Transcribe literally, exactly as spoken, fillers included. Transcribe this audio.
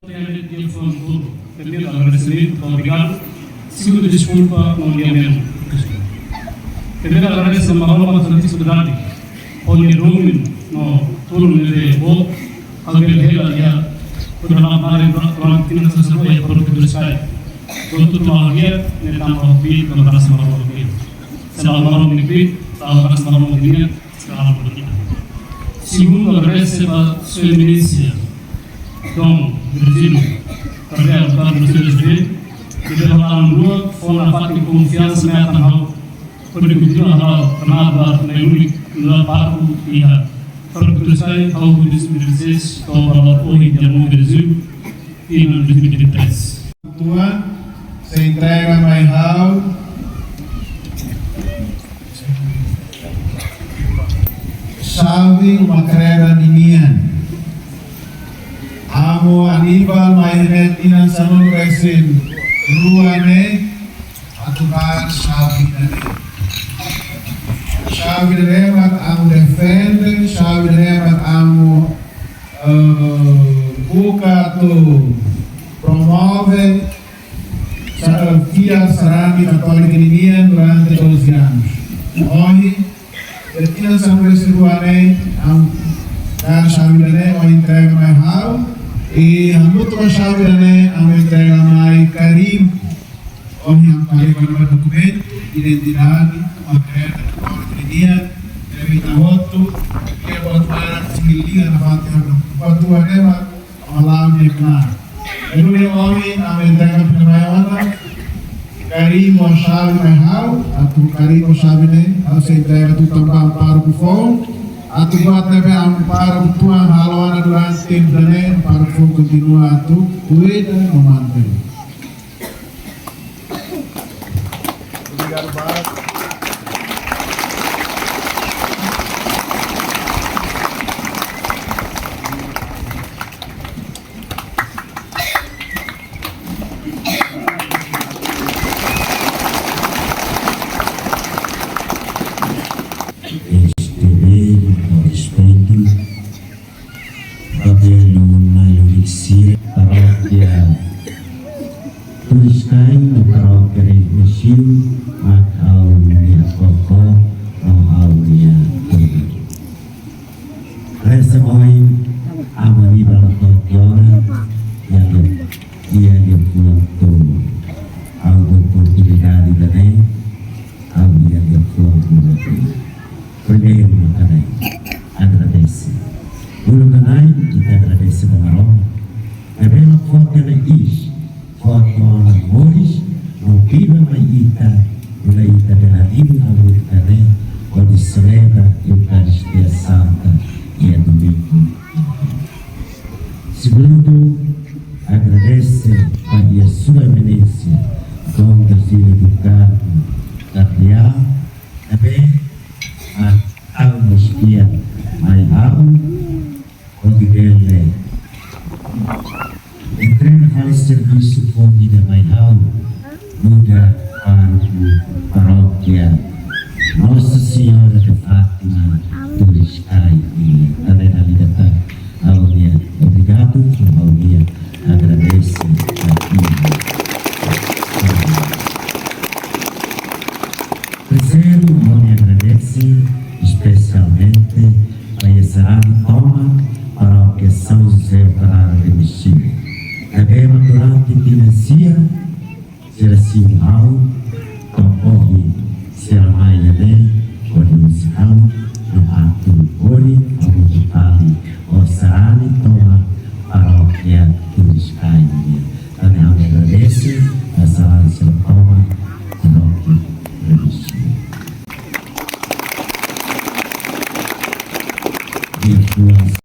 Dia foun tolu, primeiru agradesimentu, obrigadu. Segundu, deskulpa, no dia menu. Primeiru, agradese Maromak Santísimu Trindade, hodi domin no tulun ne'ebé boot, ha'u bele hela iha, hodi la mari ba, ba, tina sasabua iha Parókia Turiscai. Doutor Tulau dia, ne'e tanba ha'u kbiit, no agradese Maromak kbiit. Selamat malam, kbiit, selamat malam, kbiit. Segundu, agradese ba Sua Eminénsia Dom Virgílio Cardeal Carlos Dias de, ne'ebé ha'u-nia rua, fó nafatin konfiansa metan ha'u, hodi kontinua halo, karena ba nai unik, nula paku iha. Para kutu sai, ha'u dois mil e dezasseis, to'o ba ohin, dia um de julho, tinan dois mil e vinte e três. Tuan, sei entrega mai ha'u xave uma-kreda ninian. Amu Aníbal mai ne'e tinan sanulu-resin-rua ne'e, atu ba xave ida-ne'e. Xave ida-ne'e mak amu defende, xave ida-ne'e mak amu, eh, buka atu promove, sa-, fiar sarani katólika ninian durante doze anos. Ohin, tinan sanulu-resin-rua ne'e, amu dada xave ida-ne'e, ohin entrega mai ha'u, i hamutuk ho xave ida-ne'e, amu entrega mai karimbu. Ohin amu karimbu mai dokumentu identidade, uma-kreda katólika ninian, ne'ebé ita hotu, ke buat barak, singil liga nafatin, buat dua ne'e, Malam ni kena. Lalu dia ohin, amu entrega mai ona. Karimbu xave mai ha'u, atu karimbu xave ne'e, ha'u sei entrega tutan ba amu pároku foun. Atu buat ne'ebé amu pároku tuan halo ona durante tempu ne'e, amu pároku foun kontinua atu kuida no mantein. Obrigadu barak. Este bem, com respeito, Parókia Luna Luriksi, Parókia Turiscai, Parókia Remexil, mak ha'u-nia koko, no ha'u-nia tuan. Reza oi, amu Aníbal Torquiona, yang, yang dia pulang tu, ha'u oportunidade ida-ne'e, ha'u yang dia pulang tu. Primeiru, mak ne'e, agradese. Uluk ne'e, ita agradese ba Maromak. Ne'ebé mak fó tiha ona iis, fó tiha ona moris, no biban mai ita, nune'e ita bele hamutuk hamutuk hanesan, hodi selebra Eukaristia Santa iha domingu. Segundu, agradese ba iha Sua Eminénsia Dom Virgílio do Carmo Cardeal, ne'ebé mak halo mós fiar mai ha'u, hodi bele entrega fali servisu foun ida mai ha'u, nu'udar pároku Parókia Nossa Senhora de Fátima Turiscai, i tanba ne'e mak ha'u-nia obrigadu, ha'u-nia agradese ba imi. Terseiru, ha'u-nia agradese espesialmente ba iha sarani tomak Parókia São José Operário Remexil. Ne'ebé mak durante tinan sia, sira simu ha'u,